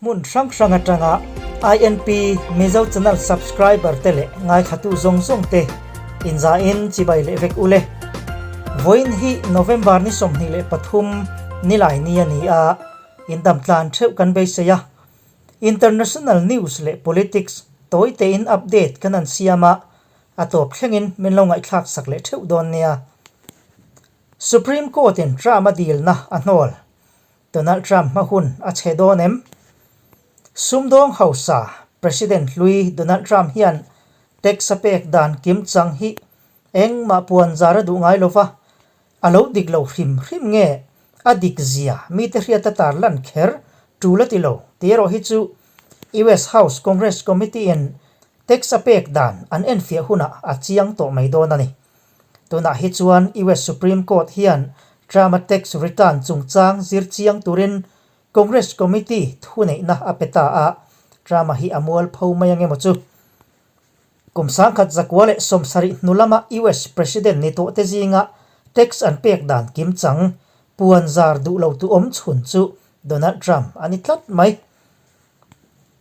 Hmun hrang hrang atanga INP Mizo Channel subscriber te leh ngaithlatu zawng zawng te inzain chibai leh vek ule. Vawiin hi November ni 23 nilai ni a ni a, indam tlan theuh kan beisei a. International news leh politics tawi tein update kan han siam a, a tawp thlengin min lo ngaihthlak sak leh theuh dawn nia. Supreme Court in Trump a dilna a hnawl. Donald Trump hma hun a chhe dawn em? Sumdawng hausa President hlui Donald Trump hian tax a pek dan kim chang hi engmah puan zar a duh ngai lova, a lo dik lo hrim hrim nge a dik zia mite hriat a tar lan kher tul a ti lo tih erawh hi chu US House Congress Committee in tax a pek dan an enfiah hunah a chiang tawh mai dawn a ni. Tunah hi chuan US Supreme Court hian Trump-a tax return chungchang zir chiang turin Congress Committee thuneihna a pe ta a, Trump-a hi a mualpho mai ang emaw chu. Kum 1970 hnu lama US President ni tawhte zinga tax an pek dan kimchang puan zar duh lo tu awm chhun chu Donald Trump a ni tlat mai.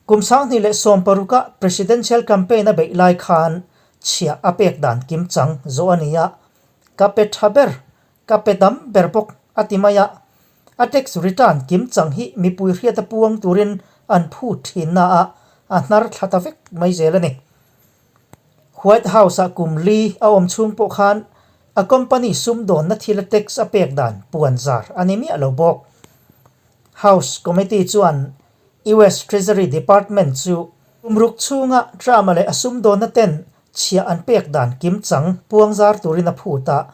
Kum 2016-a Presidential campaign a beih lai khan chhiah a pek dan kimchang zawh a ni a, Ka pe tha ber, ka pe dam ber bawk a ti mai a. A tax return kimchang hi mipui hriat a puang turin an phut thin na a, a hnar thla ta vek mai zel a ni. White House-ah kum li a awm chhung pawh khan a company sumdawnna thila tax a pek dan puan zar a ni miah lo bawk. House Committee chuan US Treasury Department chu kum ruk chhunga Trump-a leh a sumdawnna ten chhiah an pek dan kimchang puangzar turin a phut a.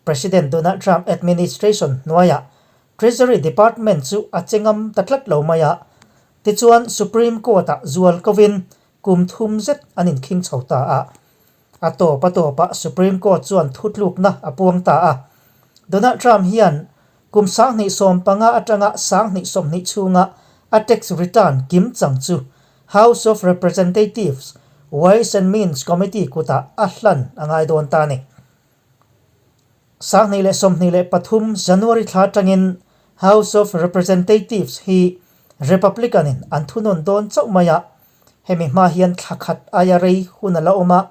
President Donald Trump administration hnuaiah Treasury Department chu a che ngam ta tlat lo mai a. Tichuan Supreme Court-ah zual kovin kum thum zet an inkhing chho ta a. A tawp a tawpah Supreme Court chuan thutlukna a puang ta a. Donald Trump hian kum 2015 atanga 2020 chhunga a tax return kimchang chu House of Representatives Ways and Means Committee kutah a hlan a ngai dawn ta a ni. 2023 January thla atangin House of Representatives hi Republican-in an thunawn dawn chauh mai a, Hemi hma hian thla khat aia rei hun a la awm a,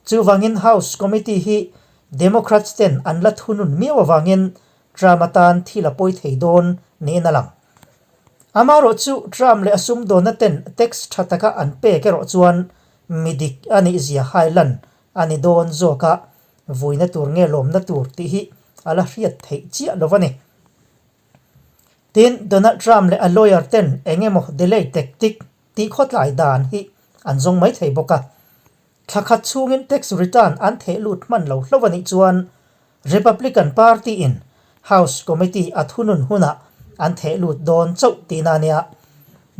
chuvangin House Committee hi Democrats ten an la thunun miau avangin Trump atan thil a pawi thei dawn niin a lang. Amaherawh chu Trump leh a sumdawnna ten tax tha taka an pek erawh chuan mi dik a nih zia hailan a ni dawn zawk a, vuina tur nge lawmna tur tih hi a la hriat theih chiah lo a ni. Tin, Donald Trump leh a lawyer ten eng emaw delay tactic tih khawtlai dan hi an zawng mai thei bawk a. Thla khat chhungin tax return an theh lut hman lo hlo a nih chuan Republican Party in House Committee a thunun hunah an theh lut dawn chauh tihna a nia.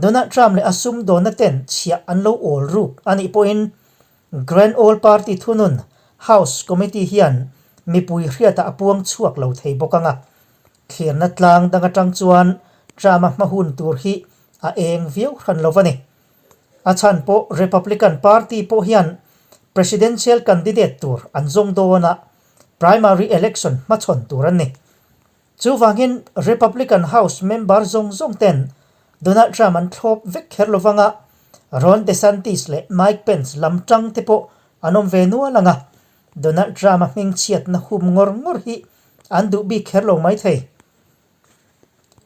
Donald Trump leh a sumdawnna ten chhiah an lo awl ruk a nih pawhin Grand Old Party thunun House Committee hian mipui hriatah a puang chhuak lo thei bawk ang a. Thlirna tlang dang atang chuan Trump-a hma hun tur hi a eng viau hran lo a ni. A chhan pawh Republican Party pawh hian Presidential candidate tur an zawng dawn a, primary election hmachhawn tur an ni. Chuvangin Republican House member zawng zawng ten Donald Trump an thlawp vek kher lo vang a, Ron DeSantis leh Mike Pence lam tang te pawh an awm ve nual ang a, Donald Trump-a hmingchhiatna hum ngawr ngawr hi an duh bik kher lo mai thei.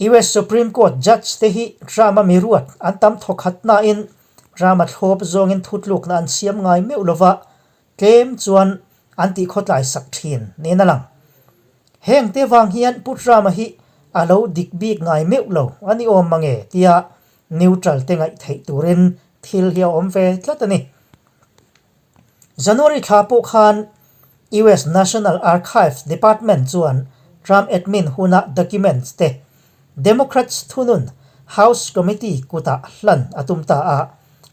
US Supreme Court judge te hi Trump-a mi ruat an tam thawkhat nain Trump-a thlawp zawngin thutlukna an siam ngai meuh lova, tlem chuan an tih khawtlai sak thin niin a lang. Heng te vang hian Pu Trump-a hi a lo dik bik ngai meuh lo a ni awm mange tia neutral te ngaih theih turin thil hi a awm ve tlat a ni. January thla pawh khan US National Archives Department chuan Trump admin huna documents te Democrats thunun House Committee kutah hlan a tum ta a,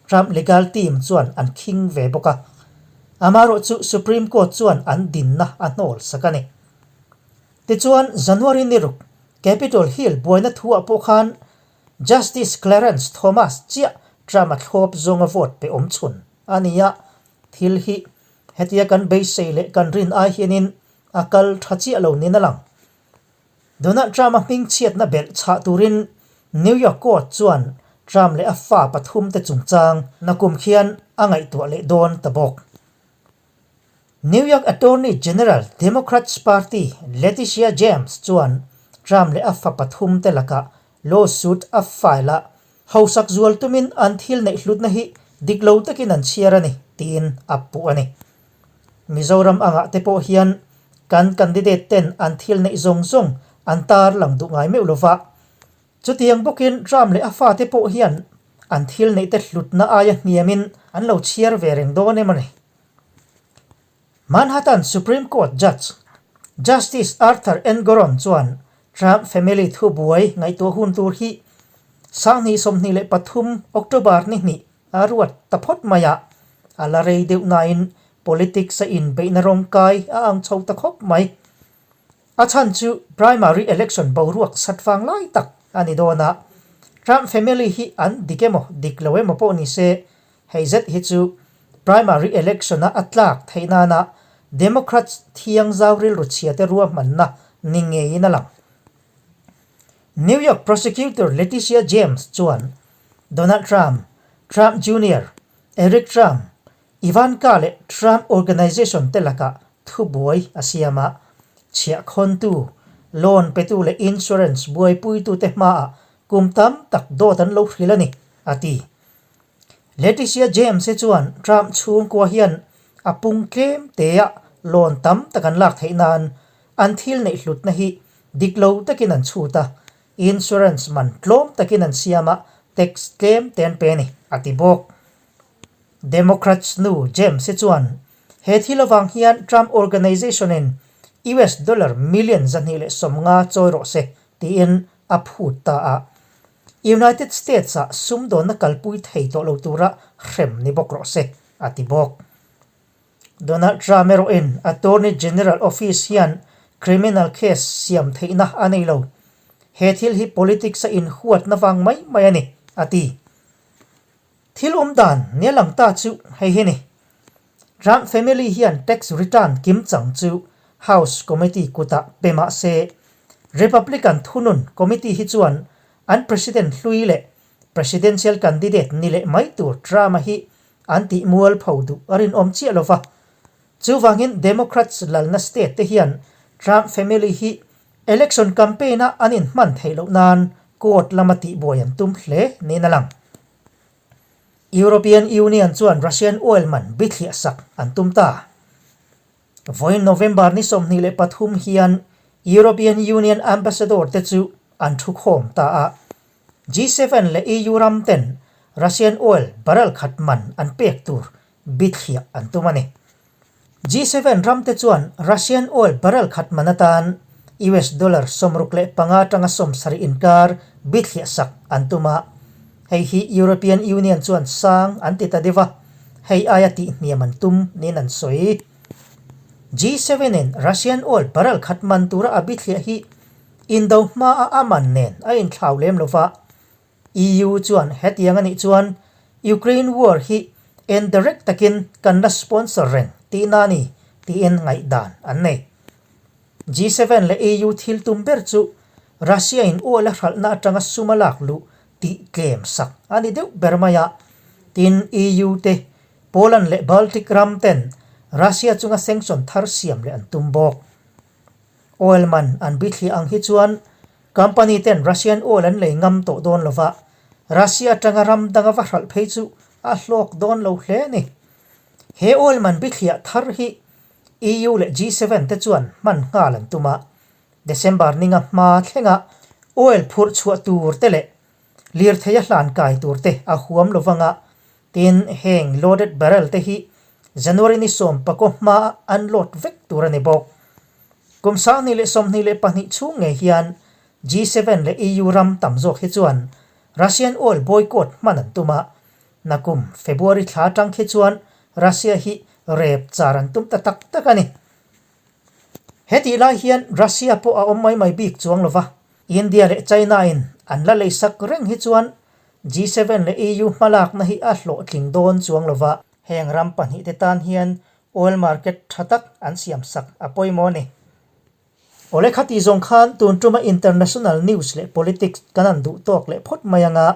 Trump legal team chuan an khing ve bawk a. Amaherawh chu Supreme Court chuan an dinna a hnawl sak a ni. Tichuan January ni ruk Capitol Hill buaina thuah pawh khan Justice Clarence Thomas chiah Trump a thlawp zawnga vote pe awm chhun a ni a, thil hi hetia kan beisei leh kan rin ai hianin a kal tha chiah lo niin a lang. Donald Trump-a hmingchhiatna belh chhah turin New York Court chuan Trump leh a fa pathumte chungchang nakum khian a ngaihtuah leh dawn ta bawk. New York Attorney General Democrats Party Letitia James chuan Trump leh a fa pathumte lakah lawsuit a file a, hausak zual tumin an thil neih hlutna hi dik lo takin an chhiar a ni tiin a puh a ni. Mizoram angah te pawh hian kan candidate ten an thil neih zawng zawng an tar lang duh ngai meuh lova, Chutiang bawkin Trump leh a fate pawh hian an thil neihte hlutna aia hniamin an lo chhiar ve reng dawn em a ni. Manhattan Supreme Court Judge, Justice Arthur Engoron chuan Trump family thubuai ngaihtuah hun tur hi 2023 October ni hnih a ruat ta phawt mai a, a la rei deuh nain politics a inbeihna rawngkai a ang chho ta khawp mai. A chhan chu primary election boruak sat vang lai tak a ni dawn a, Trump family hi an dik emaw dik lo emaw pawh ni se, hei zet hi chu primary election a a tlak theih nana Democrats thiang zau rilru chhia te ruahmanna ni ngeiin a lang. New York Prosecutor Letitia James chuan Donald Trump, Trump Junior, Eric Trump, Ivanka leh Trump Organization te lakah thubuai a siam a, chhiahkhawntu, loan petu leh insurance buaipuitute hmaah kum tam tak dawt an lo hrilh a ni, a ti. Letitia James hi chuan Trump chhungkua hian a pung tlem tea loan tam tak an lak theih nan an thil neih hlutna hi dik lo takin an chhut a, insurance man tlawm takin an siam a, tax tlem te an pe a ni, a ti bawk. Democrats nu James hi chuan he thil avang hian Trump Organization in US dollar million 250 chawi rawh se tiin a phut ta a. United States ah sumdawnna kalpui thei tawh lo tura hrem ni bawk rawh se, a ti bawk. Donald Trump erawhin Attorney General Office hian criminal case siam theihna a nei lo. He thil hi politics a inhuatna vang mai mai a ni, a ti. Thil awm dan nia lang ta chu hei hi ni. Trump family hian tax return kim chang chu House committee kutah pe mah se, Republican thunun committee hi chuan an president hlui leh presidential candidate ni leh mai tur Trump-a hi an tih mualpho duh a rinawm chiah lo va. Chuvangin Democrats lalna state te hian Trump family hi election campaign-a an inhman theih loh nan court lama tihbuai an tum hle niin a lang. European Union chuan Russian oil man bithliah sak an tum ta. Vawiin November ni 23 hian European Union ambassador te chu an thu khawm ta a. G7 leh EU ram ten Russian oil barrel khat man an pek tur bithliah an tum a ni. G7 ramte chuan Russian oil barrel khat man atan US dollar 65 atanga 70 inkar bithliah sak an tum a, hei hi European Union chuan sang an ti ta deuh a, hei aia tihhniam an tum niin an sawi. G7 in Russian oil barrel khat man tura a bithliah hi indo hmaa a man nen a inthlau lem lo va, EU chuan hetiang a nih chuan Ukraine war hi indirect takin kan la sponsor reng tihna a ni tiin ngaihdan an nei. G7 leh EU thil tum ber chu Russia in oil a hralhna atanga sum a lak luh tih tlem sak a ni deuh ber mai a, tin EU te Poland leh Baltic ram ten Russia chunga sanction thar siam leh an tum bawk. Oil man an bithliah ang hi chuan company ten Russian oil an lei ngam tawh dawn lo va, Russia atanga ram danga va hralh phei chu a hlawk dawn lo hle a ni. He oil man bithliah thar hi EU leh G7 te chuan hman nghal an tum a, December ninga hma thlenga oil phurh chhuah tur te leh lirthei a hlan kai tur te a huam lo vanga Tin, heng loaded barrel te hi January ni sawmpakaw hmaa an load vek tur a ni bawk. Kum 2022 chhung ngei hian G7 leh EU ram tam zawk hi chuan Russian oil boycott hman an tum a, nakum February thla atang khi chuan Russia hi rep char an tum ta tak tak a ni. Hetih lai hian Russia pawh a awm mai mai bik chuang lo va, India leh China in an la leisak reng hi chuan G7 leh EU hmalakna hi a hlawhtling dawn chuang lo va. Heng ram pahnihte tan hian oil market tha tak an siamsak a pawimawh a ni. Awle khati zawng khan tun tuma international news leh politics kan han duh tawk leh phawt mai anga.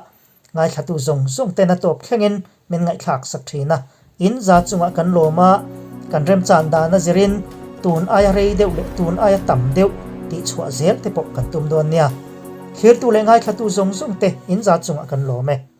Ngaithlatu zawng zawng ten a tawp thlengin min ngaihthlak sak thin a, in za chungah kan lawm a, kan remchan dan a zirin tun aia rei deuh leh tun aia tam deuh tih chhuah zel te pawh kan tum dawn nia. Thlirtu leh ngaithlatu zawng zawng te in za chungah kan lawm e.